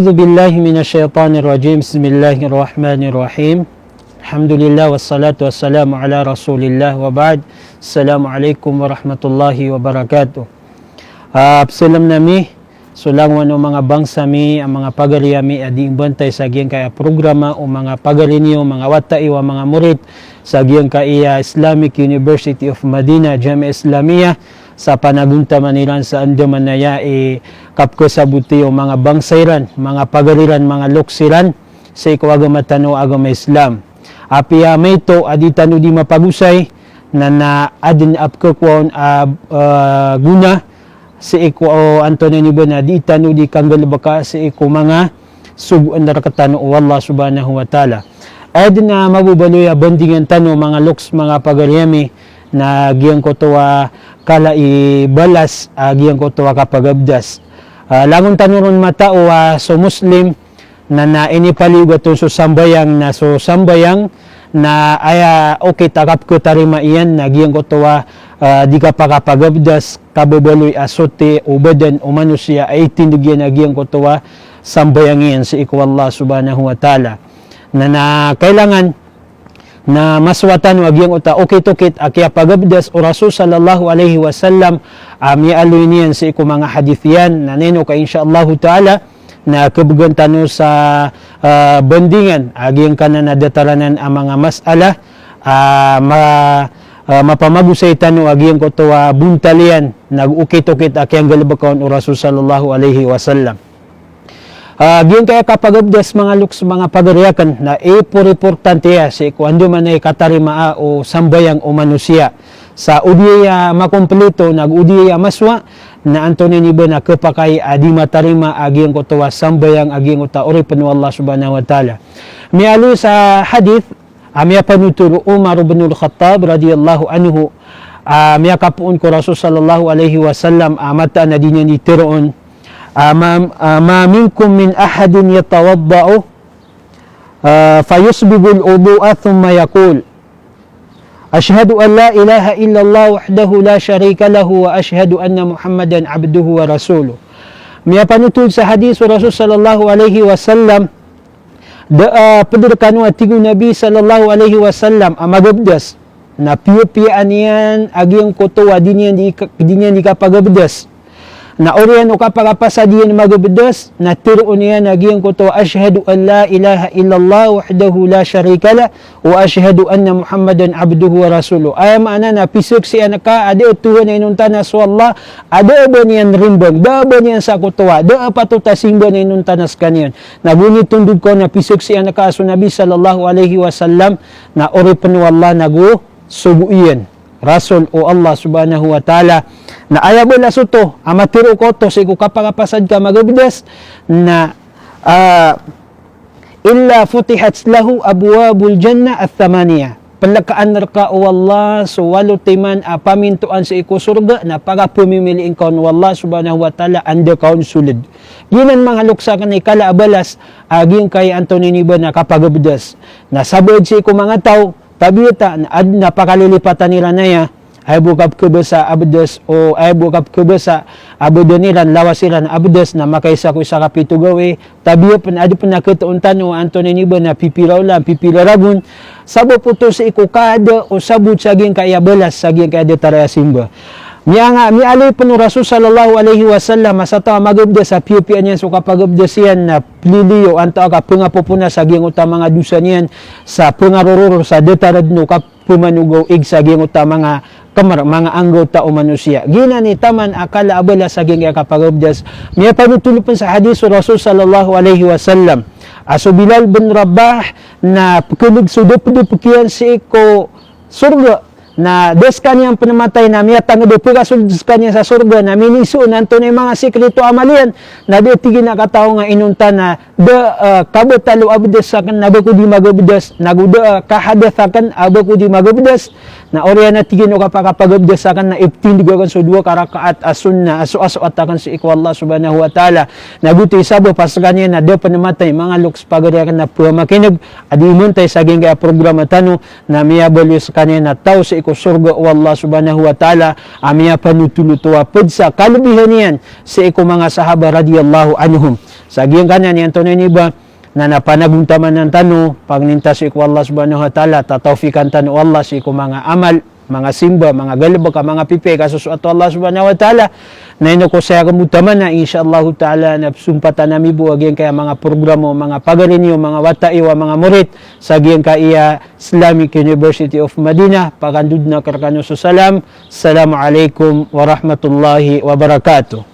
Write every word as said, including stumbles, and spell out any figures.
أعوذ بالله من الشيطان الرجيم. بسم الله الرحمن الرحيم. الحمد لله والصلاة والسلام على رسول الله وبعد. السلام عليكم ورحمة الله وبركاته. Ah, psalm nami, so langon o manga bangsa mi, a manga pagari ami a dii mbantay sa giyangkaya programa o manga pagari niyo, manga wata iyo a manga murid sa giyangkaya Islamic University of Madinah, Jamiah Islamiyah, sa panagontaman iran sa andamanaya i kapkasaboti o manga bangsa iran, manga pagari iran, manga loks iran, sii ko agama tano a agama Islam. Apiya maito a di tano di mapagosay, na, na aden a pkhakowa on a, ah, gona, sii ko, o, antonaa ini ba na di tano di kanggalebeka sii ko manga sogoan rektano o Allah Subhanahu wa Ta'ala. Aden a mababaloy a bandingan tano, manga loks, manga pagari ami, na giyangkoto a kala i balas a giyangkoto a kapagabdas. Ah, langon tano ron matao a so Muslim, na, na inipaliyogat on so sambayang, na so sambayang na aya okit a kapkhatarima iyan na giyangkoto a, ah, di kapakapagabdas, kababaloy a soti o badan o manosiya a itindeg iyan a giyangkoto a sambayang iyan sii ko Allah Subhanahu wa Ta'ala. Na, na kailangan na masowa tano a giyangkoto a okit-okit a kiyapagabdas o Rasul sallallahu alaihi wasallam, a miyaaloy niyan sii ko manga hadith iyan, na ino ka, insha Allahu Ta'ala, na kebegan tano sa, ah, bandingan a giyangkanan a datar anan a manga mas'ala, ah, ma-, ah, mapamagosay tano a giyangkoto a bontal iyan, na okit-okit a kiyanggalebeka on o Rasul sallallahu alaihi wasallam. Ah, giyangkaya kapagabdas, manga loks, manga pagari aken, na ipor-importante aya sii ko andamanaya i katarimaa o sambayang o manosiya. Sa o di aya makomplito, na o di aya masowa, na antonaa ini ba na kepakay a di matarima a giyangkoto a sambayang a giyangkoto a oripen o Allah Subhanahu wa Ta'ala. Miyaaloy sa hadith a miyapanotol o Umar bin Al-Khattab radiyallahu anhu, a miyakapoon ko Rasul sallallahu alaihi wasallam, a mataan a di niyan di teroon, a ma, a ma minkum min ahadin yatawadda'u, a, fayusbighul wudu'a thumma yaqul, "Ashhadu an la ilaha illallah wahdahu la sharika lahu wa ashhadu anna Muhammadan abduhu wa rasuluh." Miyapanotol sa hadith o Rasul sallallahu alaihi wasallam, da a ped rekano, a tig o Nabi sallallahu alaihi wasallam, a magabdas na piyapiyaan iyan a giyangkoto a di niyan di ka-, di niyan di kapagabdas. Na oriyan o kapakapasad iyan magabdas, na teroon iyan a giyangkoto a ashhadu an la ilaha illallah wahdahu la sharika lah, wa ashhadu anna Muhammadan abduhu wa rasuluh. Aya maana na pisaksian ka a da a Tuhan a inonta na so Allah, a da a ba niyan rimbang, da a ba niyan sakotowa, da a patot a simba na inonta na sekaniyan. Na go nitondog ka on na pisaksian ka a so Nabi sallallahu alaihi wasallam na oripen o Allah, na go sogo iyan, Rasul o Allah Subhanahu wa Ta'ala. Na aya balas oto a matero ka oto sii ko kapakapasad ka magabdas na, ah, illa futihat lahu abwabul jannah ath-thamaniyah. Pelekaan reka o Allah so walo timan a pamintoan sii ko sorga, na pakapemimiliin ka on o Allah Subhanahu wa Ta'ala anda ka on soled. Giyanan, manga loks aken, i kala a balas a giyangkaya antonaa ini ba na kapagabdas. Na sabaad sii ko manga taw, tabiya ta, na aden a pakalilipatan iran aya, aya bo kapkhabasa a bdas, o aya bo kapkhabasa a badan iran, lawas iran a bdas, na makaisa ko isa ka pito gawii, tabiya pen, aden pen a ketoon tano antonaa ini ba na pipira olan, pipira ragon, sabap oto sii ko kada o sabot sa giyangkaya balas, sa giyangkaya datar a simba. Miyanga, miyaaloy pen o Rasul sallallahu alaihi wasallam a sa taw a magabdas a piyapiyaan iyan so kapagabdas iyan na pliliyo antaa ka pengapoponas a giyangkoto a manga dosa niyan sa pengaroror sa datar den o kap- pemanogaw ig sa giyangkoto a manga kemer, manga anggawta o manosiya. Giyanan i taman a kala a balas a giyangkaya kapagabdas. Miyapanotol pen sa hadith o Rasul sallallahu alaihi wasallam a so Bilal bin Rabah na pekeleg so dapdapek iyan sii ko sorga, na da sekaniyan pen matay na miyatanged a pegasold sekaniyan sa sorga, na minisoon antonaa i manga sikreto a amal iyan, na da, tig iyan, a kataw nga inonta na da, eh, kabatal o abdas aken a ba ko di magabdas, nago da, eh, kahadas aken a ba ko di magabdas, na oriyan a, tig iyan, o kapakapagabdas aken na iptindeg aken so dowa ka rakaat a sunnah a soasoat aken sii ko Allah Subhanahu wa Ta'ala. Na giyoto i sabap a sekaniyan na da pen matay, manga loks, pagari aken a pemakineg a di mantay sa giyangkaya programa tano, na miyabaloy sekaniyan a taw sii ko sorga o Allah Subhanahu wa Ta'ala, a miyapanotol oto a ped sa kalebihan iyan sii ko manga sahaba radiyallahu anhum. Sa giyangkanan iyan antonaa ini ba, na panagontamanan tano, pangninta sii ko Allah subhanahu wa ta'ala, tatawfiqan tano o Allah sii ko manga amal, manga simba, manga galbk a manga pipiya i kasosoat o Allah subhanahu wa ta'ala. Na ino ko saya kambotamanan, insha Allahu ta'ala, na pzompatan ami bo a giyangkaya manga programa o manga pagari niyo, manga wata iyo a manga morit, sa giyangkaya Islamic University of Madinah. Pakandod na rkano so salam. Assalamu alaikum warahmatullahi wabarakatuh.